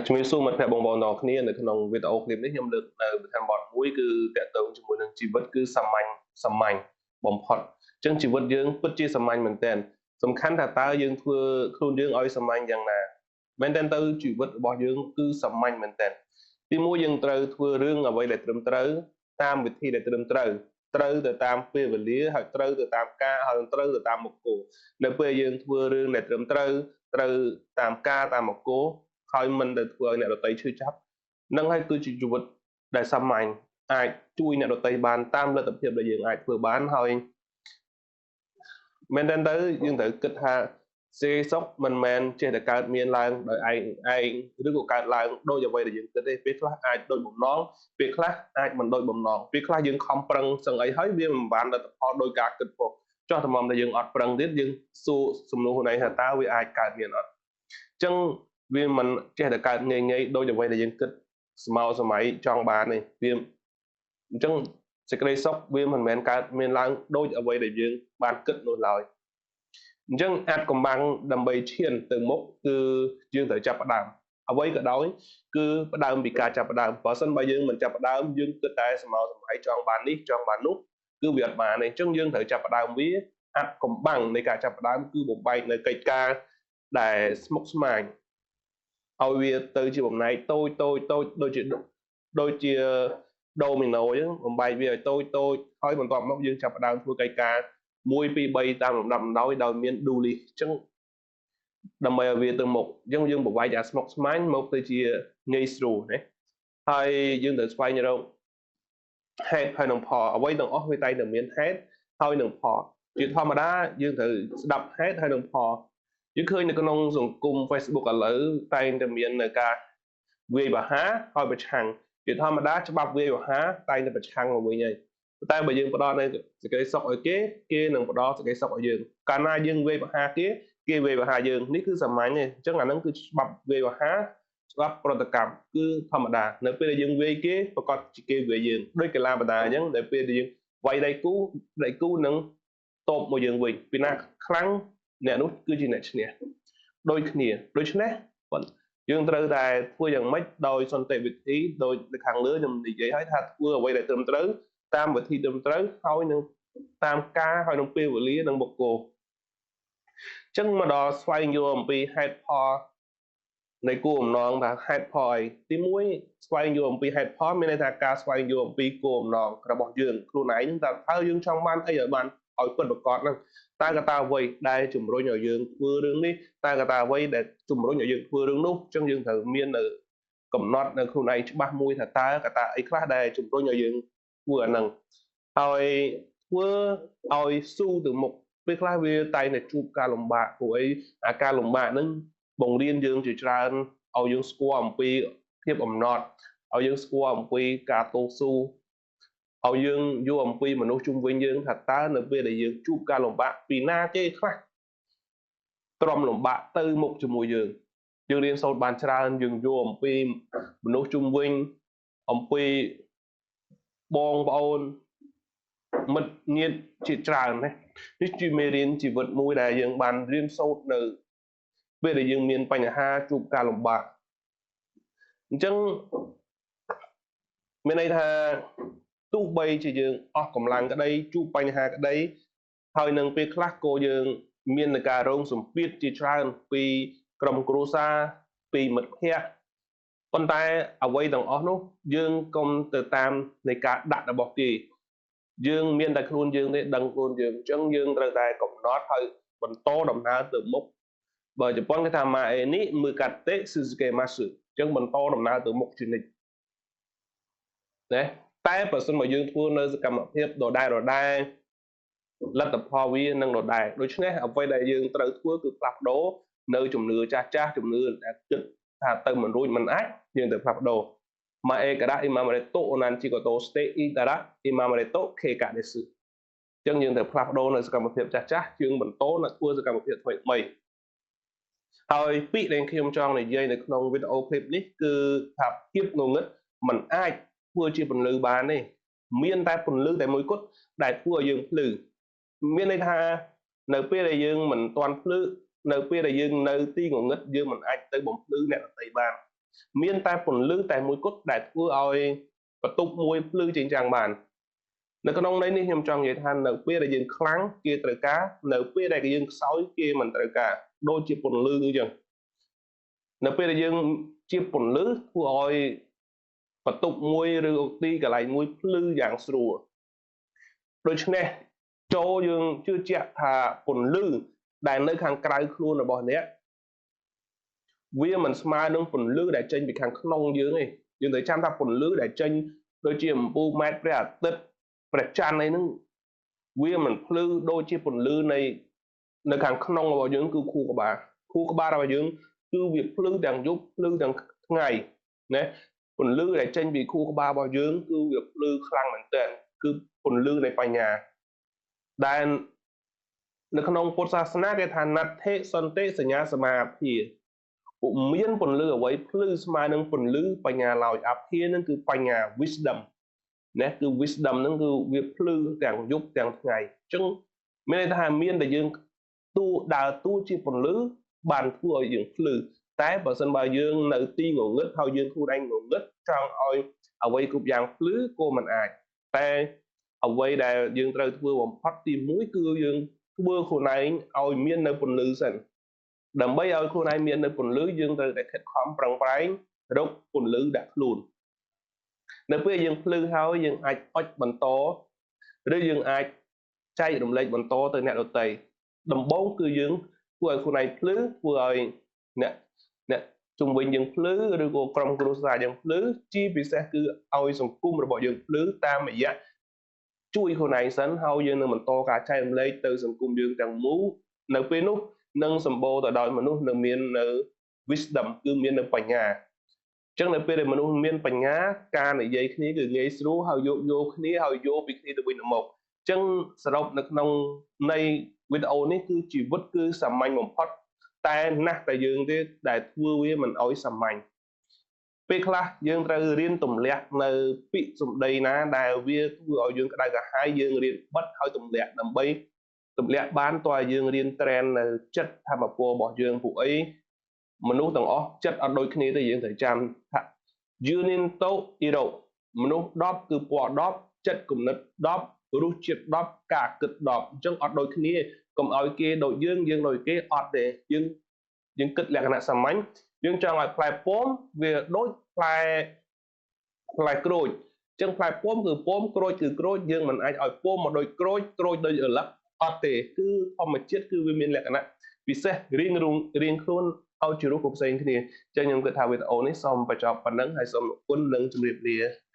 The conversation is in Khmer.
ជំរាបសួរមិត្តភ័ក្តិបងប្អូនទាំងអស់គ្នានៅក្នុងវីដេអូឃ្លីបនេះខ្ញុំលើកនៅប្រធានបទមួយគឺតាក់ទងជាមួយនឹងជីវិតគឺសាមញ្ញសាមញ្ញបំផុតអញ្ចឹងជីវិតយើងពិតជាសាមញ្ញមែនទែនសំខាន់ថាតើយើងធ្វើខ្លួនយើងឲ្យសាមញ្ញយ៉ាងណាមែនទែនទៅជីវិតរបស់យើងគឺសាមញ្ញមែនទែនទីមួយយើងត្រូវធ្វើរឿងអ្វីដែលត្រឹមត្រូវតាមវិធីដែលត្រឹមត្រូវត្រូវទៅតាមពេលវេលាហើយត្រូវទៅតាមការហើយត្រូវទៅតាមមុខគោលនៅពេលយើងធ្វើរឿងដែលត្រឹមត្រូវត្រូវតាមការតាមមុខគោលហើយមិនទៅធ្វើឲ្យអ្នកដទៃឈឺចាប់នឹងហើយគឺជាជីវិតដែលសាមញ្ញអាចជួយអ្នកដទៃបានតាមលទ្ធភាពដែលយើងអាចធ្វើបានហើយមែនទែនទៅយើងត្រូវគិតថាសេចក្តីសុខមិនមែនចេះតែកើតមានឡើងដោយឯងឯងឬក៏កើតឡើងដោយអ្វីដែលយើងគិតទេពេលខ្លះអាចដូចបំណងពេលខ្លះអាចមិនដូចបំណងពេលខ្លះយើងខំប្រឹងសឹងអីហើយវាមិនបានលទ្ធផលដោយការគិតផងចោះតម្រាំតែយើងអត់ប្រឹងទៀតយើងសួរសំណួរខ្លួនឯងថាតើវាអាចកើតមានអត់អញ្ចឹងវាមិនចេះតែកើតងាយងាយដូចអ្វីដែលយើងគិតស្មោសម័យចង់បានទេវាអញ្ចឹងសេចក្តីសុខវាមិនមែនកើតមានឡើងដូចអ្វីដែលយើងបានគិតនោះឡើយអញ្ចឹងអាចកំបាំងដើម្បីឈានទៅមុខគឺយើងត្រូវចាប់ផ្ដើមអ្វីក៏ដោយគឺផ្ដើមពីការចាប់ផ្ដើមបើសិនបើយើងមិនចាប់ផ្ដើមយើងគិតតែស្មោសម័យចង់បាននេះចង់បាននោះគឺវាអត់បានទេអញ្ចឹងយើងត្រូវចាប់ផ្ដើមវាអាចកំបាំងនៃការចាប់ផ្ដើមគឺបំបែកនៅកិច្ចការដែលស្មុគស្មាញឲ្យវាទៅជាបំណែកតូចតូចតូចដូចជាដូមីណូអញ្ចឹងបំបែកវាឲ្យតូចតូចហើយបន្ទាប់មកយើងចាប់ផ្ដើមធ្វើកិច្ចការ1 2 3តាមលំដាប់លំដោយដោយមាន do list អញ្ចឹងដើម្បីឲ្យវាទៅមុខអញ្ចឹងយើងបំបែកអាស្មុគស្មាញមកទៅជាងាយស្រួលណាហើយយើងត្រូវស្វែងរកហេតុហើយនឹងផលអ្វីទាំងអស់វាតែងតែមានហេតុហើយនឹងផលជាធម្មតាយើងត្រូវស្ដាប់ហេតុហើយនឹងផលយើងឃើញនៅក្នុងសង្គម Facebook ឥឡូវតែងតែមាននៅការវាយប្រហារហើយប្រឆាំងជាធម្មតាច្បាប់វាយប្រហារតែងតែប្រឆាំងមកវិញហើយតែបើយើងផ្ដល់នៅសេចក្តីសុខឲ្យគេគេនឹងផ្ដល់សេចក្តីសុខឲ្យយើងកាលណាយើងវាយប្រហារគេគេវាយប្រហារយើងនេះគឺសាមញ្ញទេអញ្ចឹងអាហ្នឹងគឺច្បាប់វាយប្រហារច្បាប់ប្រតិកម្មគឺធម្មតានៅពេលដែលយើងវាយគេប្រកាសជាគេវាយយើងដូចកីឡាបដាអញ្ចឹងនៅពេលដែលយើងវាយដៃគូដៃគូនឹងតបមកយើងវិញពីណាខ្លាំងអ្នកនោះគឺជាអ្នកឈ្នះដូចគ្នាដូច្នេះយើងត្រូវតែធ្វើយ៉ាងម៉េចដោយសន្តិវិធីដោយនៅខាងលើខ្ញុំនិយាយឲ្យថាធ្វើអ្វីដែលត្រឹមត្រូវតាមវិធីត្រឹមត្រូវហើយនឹងតាមការហើយនឹងពេលវេលានិងបុគ្គលអញ្ចឹងមកដល់ស្វែងយល់អំពីហេតុផលនៃគោលបំណងថាហេតុផលអីទី1ស្វែងយល់អំពីហេតុផលមានន័យថាការស្វែងយល់អំពីគោលបំណងរបស់យើងខ្លួនឯងហ្នឹងតើយើងចង់បានអីឲ្យបានឲ្យពិតប្រាកដហ្នឹងតើកត្តាអ្វីដែលជំរុញឲ្យយើងធ្វើរឿងនេះតើកត្តាអ្វីដែលជំរុញឲ្យយើងធ្វើរឿងនោះអញ្ចឹងយើងត្រូវមាននៅកំណត់នៅខ្លួនឯងច្បាស់មួយថាតើកត្តាអីខ្លះដែលជំរុញឲ្យយើងធ្វើអាហ្នឹងហើយធ្វើឲ្យស៊ូទៅមុខពេលខ្លះវាតែងតែជួបការលំបាកព្រោះអីអាការលំបាកហ្នឹងបង្រៀនយើងជាច្រើនឲ្យយើងស្គាល់អំពីភាពអំណត់ឲ្យយើងស្គាល់អំពីការតស៊ូឲ្យយើងយល់អំពីមនុស្សជុំវិញយើងថាតើនៅពេលដែលយើងជួបការលំបាកពីណាគេខ្លះទ្រាំលំបាកទៅមុខជាមួយយើងយើងរៀនសូត្របានច្រើនយើងយល់អំពីមនុស្សជុំវិញអំពីបងប្អូនមិត្តញាតិជាច្រើនណានេះជាមេរៀនជីវិតមួយដែលយើងបានរៀនសូត្រនៅពេលដែលយើងមានបញ្ហាជួបការលំបាកអញ្ចឹងមានន័យថាទោះបីជាយើងអស់កម្លាំងក្តីជួបបញ្ហាក្តីហើយនឹងពេលខ្លះក៏យើងមាននឹងការរងសម្ពាធជាច្រើនពីក្រុមគ្រួសារពីមិត្តភ័ក្តិប៉ុន្តែអ្វីទាំងអស់នោះយើងកុំទៅតាមនៃការដាក់របស់គេយើងមានតែខ្លួនយើងទេដឹងខ្លួនយើងអញ្ចឹងយើងត្រូវតែកំណត់ហើយបន្តដំណើរទៅមុខបើជប៉ុនគេថាម៉ាអេនេះមើកាតេស៊ូស៊ូកេម៉ាស៊ូអញ្ចឹងបន្តដំណើរទៅមុខជានិច្ចណាតែបើសិនមកយើងធ្វើនៅសកម្មភាពដដែលដដែលលទ្ធផលវានឹងដដែលដូច្នេះអ្វីដែលយើងត្រូវធ្វើគឺផ្លាស់ប្ដូរនៅជំនឿចាស់ចាស់ជំនឿដែលគិតថាទៅមិនរួចមិនអាចយើងត្រូវផ្លាស់ប្ដូរម៉ាអេការ៉ាអ៊ីម៉ាមរេតូអូណានជីកូតូស្តេអ៊ីតារ៉ាអ៊ីម៉ាមរេតូខេកាដេស៊ូអញ្ចឹងយើងត្រូវផ្លាស់ប្ដូរនៅសកម្មភាពចាស់ចាស់យើងបន្តនៅធ្វើសកម្មភាពថ្មីថ្មីហើយពាក្យដែលខ្ញុំចង់និយាយនៅក្នុងវីដេអូឃ្លីបនេះគឺថាភាពងងឹតមិនអាចធ្វើជាពន្លឺបានទេមានតែពន្លឺតែមួយគត់ដែលធ្វើឲ្យយើងភ្លឺមានន័យថានៅពេលដែលយើងមិនទាន់ភ្លឺនៅពេលដែលយើងនៅទីងងឹតយើងមិនអាចទៅបំភ្លឺអ្នកដទៃបាន មានតែពន្លឺតែមួយគត់ដែលធ្វើឲ្យបន្ទប់មួយភ្លឺចេញចាំងបាននៅក្នុងន័យនេះខ្ញុំចង់និយាយថានៅពេលដែលយើងខ្លាំងគេត្រូវការនៅពេលដែលយើងខ្សោយគេមិនត្រូវការដូចជាពន្លឺអញ្ចឹងនៅពេលដែលយើងជាពន្លឺធ្វើឲ្យបន្ទប់មួយឬទីកន្លែងមួយភ្លឺយ៉ាងស្រួលដូច្នេះចូលយើងជឿជាក់ថាពន្លឺដែលនៅខាងក្រៅខ្លួនរបស់អ្នកវាមិនស្មើនឹងពន្លឺដែលចេញពីខាងក្នុងយើងទេយើងត្រូវចាំថាពន្លឺដែលចេញដូចជាអំពូលម៉ែត្រព្រះអាទិត្យព្រះច័ន្ទអីហ្នឹងវាមិនភ្លឺដូចជាពន្លឺនៃនៅខាងក្នុងរបស់យើងគឺខួរក្បាលខួរក្បាលរបស់យើងគឺវាភ្លឺទាំងយប់ភ្លឺទាំងថ្ងៃណាពន្លឺដែលចេញពីខួរក្បាលរបស់យើងគឺវាភ្លឺខ្លាំងមែនទែនគឺពន្លឺនៃបញ្ញាដែលនៅក្នុងពុទ្ធសាសនាគេថាណដ្ឋិសន្តិសញ្ញាសមាភិពុំមានពន្លឺអ្វីភ្លឺស្មើនឹងពន្លឺបញ្ញាឡើយអភិនឹងគឺបញ្ញា wisdom ណាគឺ wisdom ហ្នឹងគឺវាភ្លឺទាំងយប់ទាំងថ្ងៃអញ្ចឹងមានន័យថាមានតែយើងតួដើរតួជាពន្លឺបានធ្វើឲ្យយើងភ្លឺតែបើសិនបើយើងនៅទីងងឹតហើយយើងខ្លួនឯងងងឹតចង់ឲ្យអ្វីគ្រប់យ៉ាងភ្លឺក៏មិនអាចតែអ្វីដែលយើងត្រូវធ្វើបំផុតទី1គឺយើងធ្វើខ្លួនឯងឲ្យមាននៅពន្លឺសិនដើម្បីឲ្យខ្លួនឯងមាននៅពន្លឺយើងត្រូវតែខិតខំប្រឹងប្រែងរកពន្លឺដាក់ខ្លួននៅពេលយើងភ្លឺហើយយើងអាចអុចបន្តឬយើងអាចចែករំលែកបន្តទៅអ្នកដទៃដំបូងគឺយើងធ្វើឲ្យខ្លួនឯងភ្លឺធ្វើឲ្យអ្នកជុំវិញយើងភ្លឺឬក៏ក្រុមគ្រួសារយើងភ្លឺជាពិសេសគឺឲ្យសង្គមរបស់យើងភ្លឺតាមរយៈជួយខ្លួនឯងសិនហើយយើងនឹងបន្តការចែករំលែកទៅសង្គមយើងទាំងមូលនៅពេលនោះនឹងសម្បូរទៅដោយមនុស្សនឹងមាននៅ wisdom គឺមាននៅបញ្ញាអញ្ចឹងនៅពេលដែលមនុស្សមានបញ្ញាការនិយាយគ្នាគឺងាយស្រួលហើយយោគយល់គ្នាហើយយល់ពីគ្នាទៅវិញទៅមកអញ្ចឹងសរុបនៅក្នុងនៃវីដេអូនេះគឺជីវិតគឺសាមញ្ញបំផុតតែណាស់តែយើងទេដែលធ្វើវាមិនអោយសាមញ្ញពេលខ្លះយើងត្រូវរៀនទម្លាក់នៅពាក្យសម្ដីណាដែលវាធ្វើឲ្យយើងក្តៅក្រហាយយើងរៀនបិទឲ្យទម្លាក់ដើម្បីទម្លាក់បានតើយើងរៀនត្រែននៅចិត្តធម្មពលរបស់យើងពួកអីមនុស្សទាំងអស់ចិត្តអត់ដូចគ្នាទេយើងត្រូវចាំថា Juninto Iro មនុស្ស10គឺពណ៌10ចិត្តគំនិត10រសជាតិ10ការគិត10អញ្ចឹងអត់ដូចគ្នាកុំឲ្យគេដូចយើងយើងដូចគេអត់ទេយើងគិតលក្ខណៈសាមញ្ញយើងចង់ឲ្យផ្លែពោមវាដូចផ្លែក្រូចអញ្ចឹងផ្លែពោមគឺពោមក្រូចគឺក្រូចយើងមិនអាចឲ្យពោមមកដូចក្រូចក្រូចដូចឪឡឹកអត់ទេគឺធម្មជាតិគឺវាមានលក្ខណៈពិសេសរៀងរៀងខ្លួនឲ្យជារូបផ្សេងគ្នាអញ្ចឹងខ្ញុំគិតថាវីដេអូនេះសូមបញ្ចប់ប៉ុណ្ណឹងហើយសូមអរគុណនិងជម្រាបលា។